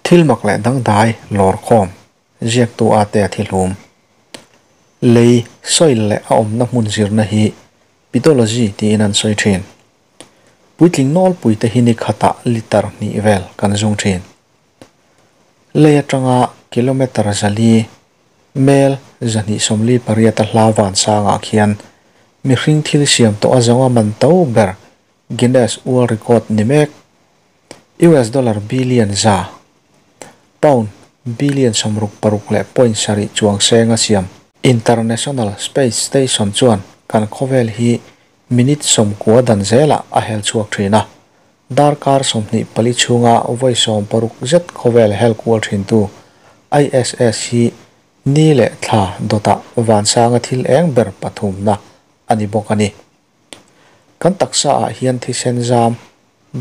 Thil mak leh dangdai lawrkhawm ziaktu ate a thihlum. Lei, soil, leh a awmna hmun zirna hi pedology tiin an sawi thin. Puitling nawlpui te hi ni khatah litre hnih vel kan zung thin. Lei atanga kilometre 400, mel 248 a hla vansangah khian mihring thil siam tawh a zawnga man to ber Guinness World Record ni mek US dollar billion 100, pound billion 66.7 chuang senga siam International Space Station chuan kan khawvel hi minute 90 dan zela a hel chhuak thina darkar 24 chhunga vawi 60 zet khawvel hel kual thin tu ISS hi ni leh thla dawtah vansanga thil eng ber pathum na ani bawk ani. Kan taksa ah hian thisen zam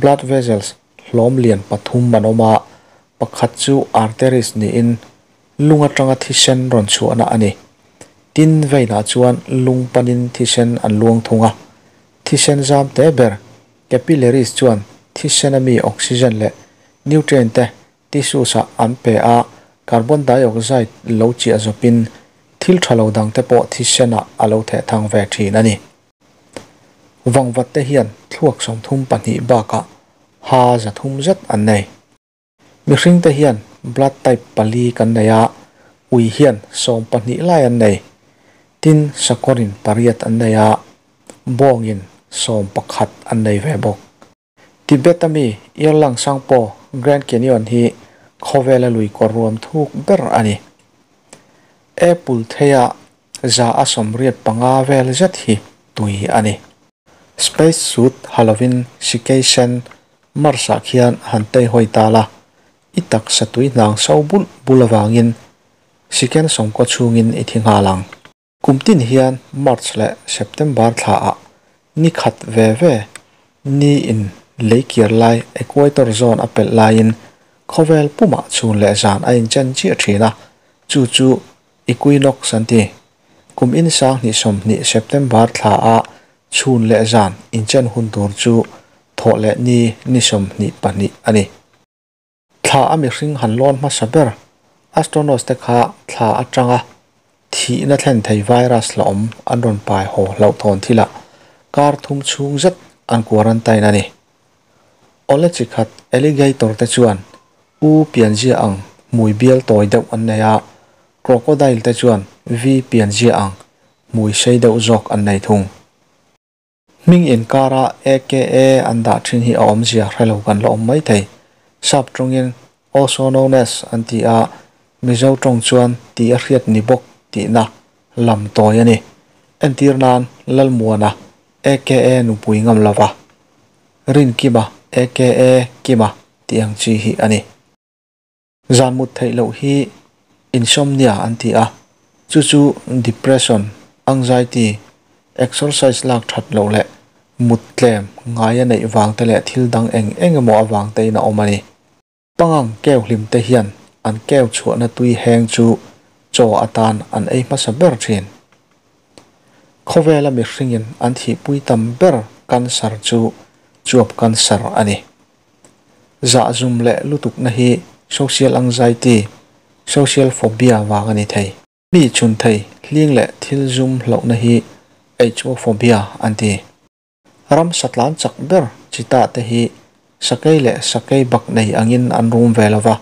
blood vessels hlawm lian pathum an awm a, pakhat chu arteries niin lung atanga thisen rawn chhuahna ani. Tin vein ah chuan lung panin thisen an luang thung a, thisen zam te ber capillaries chuan thisen ami oxygen leh nutrient te tissues ah an pe a, carbon dioxide lo chiah zawpin thil tha lo dang te pawh thisen ah a lo theh thang ve thin ani. Vangvat te hian thluak 32 bakah ha 300 zet an nei. Mihring te hian blood type 4 kan nei a, ui hian 12 lai an nei. Tin sakawrin 8 an nei a, bawngin 11 an nei ve bawk. Tibet ami Yarlung Tsangpo Grand Canyon hi khawvela lui kawr ruam thuk ber ani. Apple theia 85% vel zet hi tui ani. Space suit halovin sikei sen Mars-ah khian han tei hawi ta la, i taksa tui hnang so bul bul awangin second 90 chhungin i thi nghal ang. Kum tin hian March leh September thla ah ni khat ve ve ni in lei kiar lai equator zone a pelh laiin khawvel pumah chhun leh zan a inchen chiah thin a, chu chu equinox an ti. Kum in 2020 September thla ah chhun leh zan inchen hun tur chu thawh leh ni ni 22 ani. Thla a mihring han lawn hmasa ber astronauts te kha thla atanga thihna thlen thei virus la awm an rawn pai haw hlauh thawn thilah kar thum chhung zet an quarantine ani. Awle chi khat alligator te chuan U pianzia ang hmui bial tawi deuh an nei a, crocodile te chuan V pianzia ang hmui sei deuh zawk an nei thung. Hming inkara aka an dah thin hi a awmzia hrelo kan la awm mai thei. Sap tawngin also known as an ti a, Mizo tawng chuan ti a hriat ni bawk tihna lam tawi ani. Entir nan Lalmuana aka nupui ngam lova, Rinkima aka Kima tih ang chi hi ani. Zan mut theih loh hi insomnia an ti a, chu chu depression, anxiety, exercise lak that loh leh mut tlem ngai a neih vang te leh thil dang eng eng emaw avang te in a awm ani. Pangang keu hlim te hian an keu chhuahna tui heng chu chaw atan an ei hmasa ber thin. Khawvela mihringin an thihpui tam ber cancer chu chuap cancer ani. Zah zum leh lutukna hi social anxiety, social phobia vang ani thei. Mi chhun thei hling leh thil zum hlauhna hi hbophobia an ti. Ram satlan chak ber cheetah te hi sakei leh sakei bak nei angin an rum ve lova,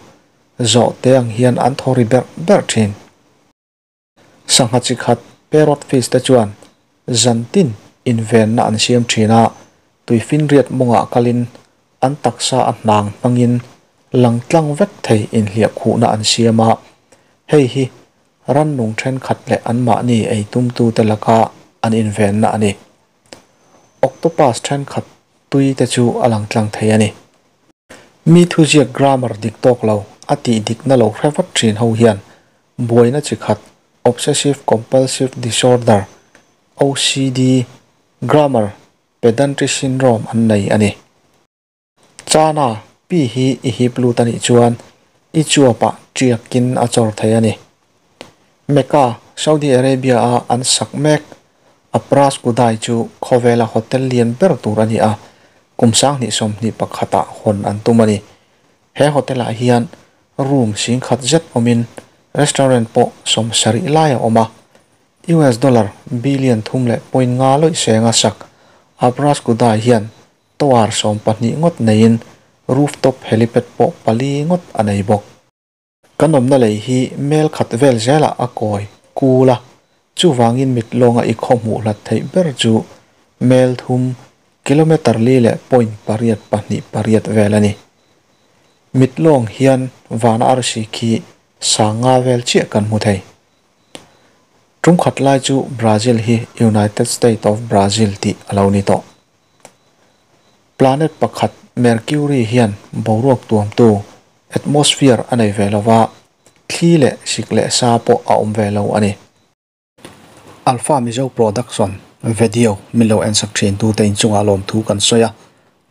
zawh te ang hian an thawri ber ber thin. Sangha chi khat parrot fish te chuan zantin invenna an siam thin a, tuifinriat mawngah kalin an taksa a hnang hmangin langtlang vek thei inhliah khuhna an siam a, hei hi rannung thenkhat leh anmahni ei tumtu te laka an invenna ani. Octopus thenkhat tui te chu a langtlang thei ani. Mi thuziak grammar dik tawk lo a tih dikna lo hre vat thin ho hian buaina chi khat obsessive compulsive disorder, OCD, grammar pedantry syndrome an nei ani. Chana pi hi i hip lut anih chuan i chuapah tiakin a chawr thei ani. Mecca, Saudi Arabia a an sak mek Apras Kudai chu khawvela hotel lian ber tur ani a, kum 2021 ah hawn an tum ani. He hotel ah hian room 10,000 zet awmin restaurant pawh 70 lai a awm a. US dollar billion 3.5 lawih senga sak Abraj Kudai hian tower 12 ngawt neiin rooftop helipad pawh 4 ngawt a nei bawk. Kan awmna lei hi mel khat vel zelah a kawi kul a, chuvangin mit lawnga i khaw hmuh hlat theih ber chu mel 3 kilometer 4.828 vel a ni. Mit lawng hian van arsi khi sanga vel chiah kan hmu thei. Tum khat lai chu Brazil hi United States of Brazil tih a lo ni tawh. Planet pakhat Mercury hian boruak tuamtu atmosphere a nei ve lova, thli leh sik leh sa pawh a awm ve lo a ni. Alpha Mizo Production video min lo en sak thin tu te inchungah lawm thu kan sawi a,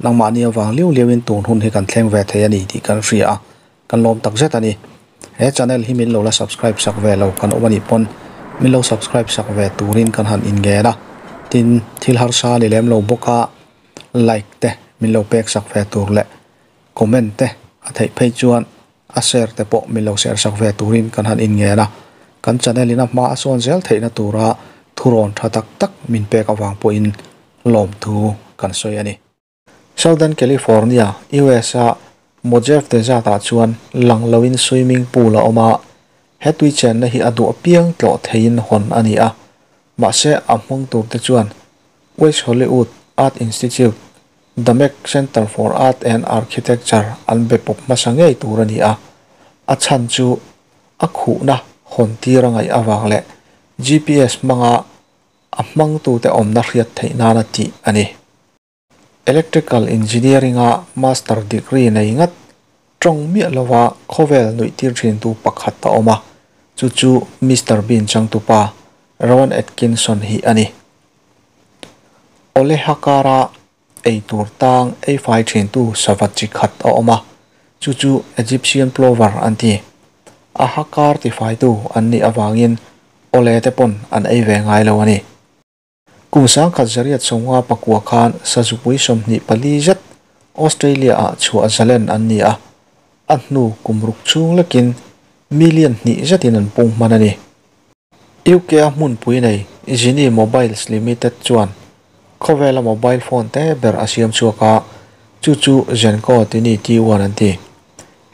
nangmahni avang liu liuin tun hun hi kan thleng ve thei a ni tih kan hria a, kan lawm takzet a ni. He channel hi min lo la subscribe sak ve lo kan awm a nih pawn min lo subscribe sak ve turin kan han inngen a, tin thil harsa ni lem lo bawk a like te min lo pek sak ve tur leh comment te a theih phei chuan a share te pawh min lo share sak ve turin kan han inngen a, kan channel in a hma a sawn zel theihna tura thurawn tha tak tak min pek awang pawhin lawm thu kan sawi a ni. Southern California, USA Mojave Desert ah chuan lang loin swimming pool a awm a, he tui chenna hi a duh apiang tlawh theiin hawn a ni a, mahse a hmang tur te chuan West Hollywood Art Institute, The Mac Center for Art and Architecture an be pawp hmasa ngei tur a ni a, a chhan chu a khuhna hawn tir a ngaih awang leh GPS hmanga a hmang tu te awmna hriat theih nana tih a ni. Electrical Engineering a master degree nei ngat tawng miah lova khawvel nuih tir thin tu pakhat a awm a, chu chu Mr Bean changtupa Rowan Atkinson hi a ni. Ole hakara ei tur tang ei fai thin tu savat chi khat a awm a, chu chu Egyptian plover an ti. A hakar ti fai tu an ni awangin ole te pawn an ei ve ngai lo a ni. Kum 1959 khan sazupui 24 zet Australia ah chhuah zalen an ni a, a hnu kum ruk chung lekin million hnih zetin an pung hman a ni. UK a hmunpui nei Genie Mobiles Limited chuan khawvela mobile phone te ber a siam chhuak a, chu chu Zenko Tini T1 an ti.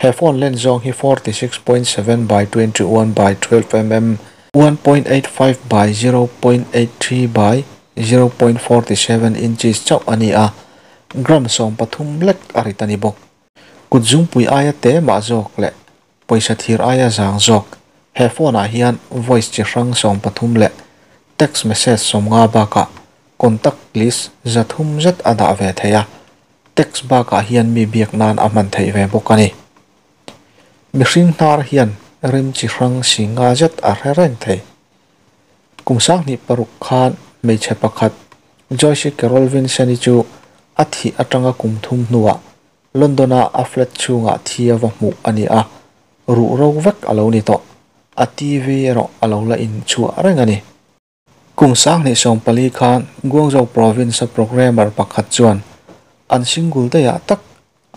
He phone len zawng hi 46.7 by 21 by 12 mm, 1.85 by 0.83 by 0.47 inches chauh a ni a, gram 13 lek a rit a ni bawk. Kut zungpui aia te mah zawk leh pawisa thir aia zang zawk he phone ah hian voice chi hrang 13 leh text message 50 bakah contact list 300 zet a dah ve thei a, text bakah hian mi biak nan a hman theih ve bawk a ni. Mihring hnar hian rim chi hrang 50 zet a hre reng thei. Kum 2006 khan hmeichhe pakhat Joyce Carol Vincent-i chu a thih atanga kum 3 hnuah London-a a flat chhungah thi a va hmuh a ni a, ruh ro vek a lo ni tawh, a TV erawh a lo la in chhuah reng a ni. Kum 2014 khan Guangzhou province a programmer pakhat chuan an single dayah tak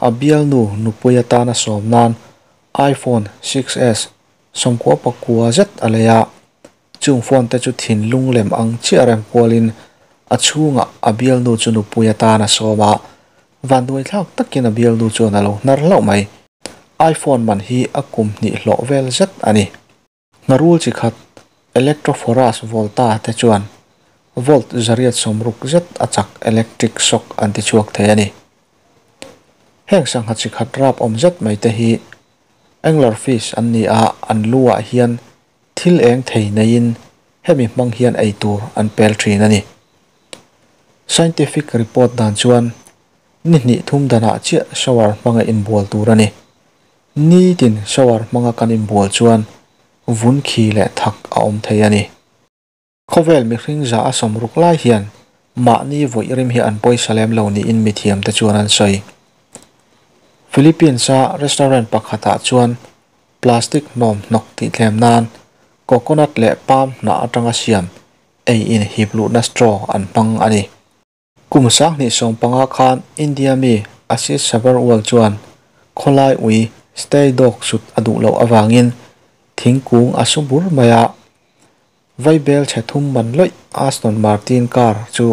a bialnu nupui atana sawm nan iPhone 6s 99 zet a lei a, chung phone te chu thinlung lem ang chiah rem kualin a chhungah a bialnu chu nupui atana sawm a, van duai thlak takin a bialnu chuan a lo hnar hlauh mai. iPhone man hi a kum hnih hlawh vel zet a ni. Hnarul chi khat Electrophorus volta te chuan volt 860 zet a chak electric shock an ti chhuak thei a ni. Heng sangha chi khat rap awm zet mai te hi anglerfish an ni a, an luah hian thil eng thei neiin hemi hmang hian ei tur an pel thin a ni. Scientific report dan chuan ni hnih thum danah chiah shower hmanga inbual tur a ni. Ni tin shower hmanga kan inbual chuan vun khi leh thak a awm thei a ni. Khawvel mihring za a 60 lai hian mahni vawi rim hi an pawisa lem lo niin mithiam te chuan an sawi. Philippines a restaurant pakhatah chuan plastic hnawm hnawk tih thlem nan coconut leh palm hnah atanga siam ei in hip luhna straw an hmang a ni. Kum 2015 khan India mi Ashish Sabharwal chuan khawlai ui Stay dog sut a duh loh avangin thingkung a su bur mai a, vaibel chhe thum man lawih Aston Martin car chu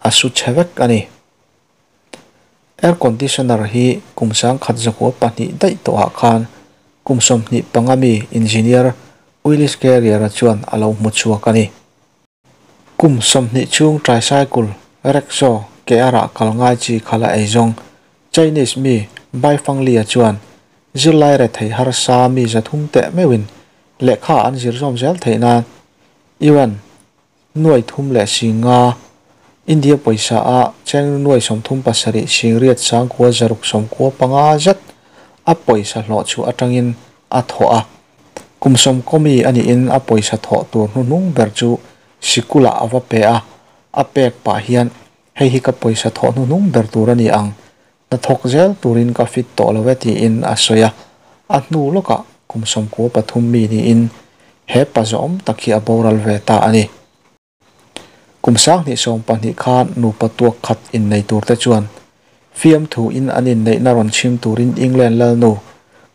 a su chhe vek a ni. Air conditioner hi kum 1902 daih tawhah khan kum 25 mi engineer Willis Carrier-a chuan a lo hmu chhuak a ni. Kum 20 chhung tricycle, rickshaw, ke a rah kal ngai chi khala ei zawng Chinese mi Bai Fangli-a chuan zirlai rethei harsa mi 300 teh meuhin lehkha an zir zawm zel theih nan yuan 3,050 India pawisa a cheng 37 singriat sangkua zaruk 95 zet a pawisa hlawh chu atangin a thawh a. Kum 10 mi a niin a pawisa thawh tur hnuhnung ber chu sikula a va pe a, a pek pah hian hei hi ka pawisa thawh hnuhnung ber tur a ni ang, hnathawk zel turin ka fit tawh lo e tiin a sawi a. A hnu lawkah kum 93 mi niin he pa zawm tak hi a boral ve ta a ni. Kum 2022 khan nupa tuak khat innei tur te chuan fiam thu in an inneihna rawn chhim turin England lalnu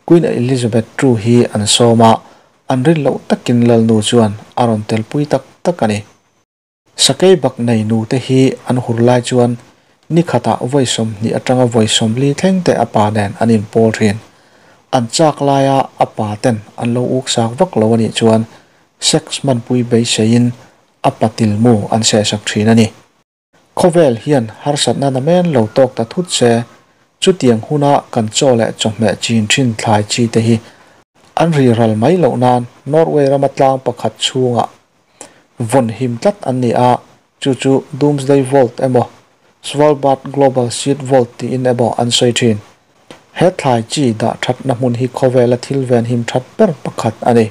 Queen Elizabeth II hi an sawm a, an rin loh takin lalnu chuan a rawn telpui tak tak a ni. Sakei bak nei nu te hi an hur lai chuan ni khatah vawi 20 atanga vawi 40 thleng te a pa nen an inpawl thin. An chak laia a pa ten an lo uk sak vak lo anih chuan sex manpui beiseiin a patil mu an sehsak thin a ni. Khawvel hian harsatna namen lo tawk ta thut se, chutiang huna kan chaw leh chawhmeh chin thin thlai chi te hi an ri ral mai loh nan Norway rama tlang pakhat chhungah vawn him tlat an ni a, chu chu Doomsday Vault emaw Svalbard Global Seed Vault tiin emaw an sawi thin. He thlai chi dah thatna hmun hi khawvela thil ven him that ber pakhat a ni.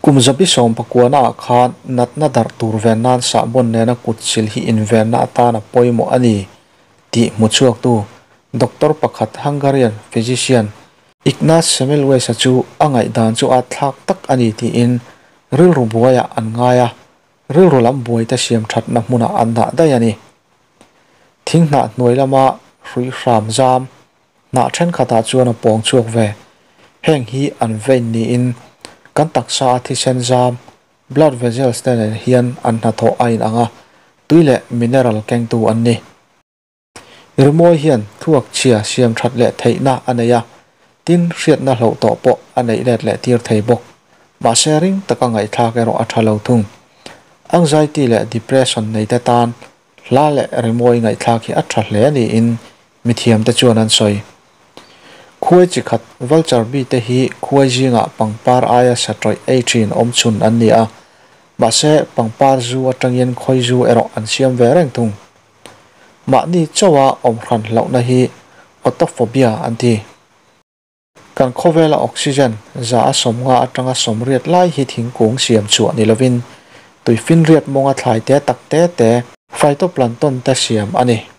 Kum zabi 19 ah khan natna dar tur ven nan sahbawn nena kut sil hi invenna atana pawimawh a ni tih hmu chhuak tu Doctor pakhat Hungarian physician Ignaz Semmelweis-a chu a ngaihdan chu a thlak tak a ni tiin rilru buaiah an ngai a, rilru lam buai te siam thatna hmunah an dah daih a ni. Thing hnah hnuai lama hrui hram zam hnah thenkhatah chuan a pawng chhuak ve. Heng hi an vein niin kan taksa a thisen zam blood vessels te nen hian an hnathawh a inang a, tui leh mineral kengtu an ni. Rimawi hian thuak chhia siam that leh theihna a nei a, tin hriatna hloh tawh pawh a neih let leh tir thei bawk. Mahse ring taka ngaihthlak erawh a tha lo thung. Anxiety leh depression nei te tan hla leh rimawi ngaihthlak hi a tha hle niin mithiam te chuan an sawi. Khuai chi khat vulture bee te hi khuai zingah pangpar aia satrawih ei thin awm chhun an ni a, mahse pangpar zu atangin khawi zu erawh an siam ve reng thung. Mahni chawa awm hran hlauhna hi autophobia an ti. Kan khawvela oxygen za a 50 atanga 80 lai hi thingkung siam chhuah ni lovin tuifinriat mawnga thlai te tak te te phytoplankton te siam a ni.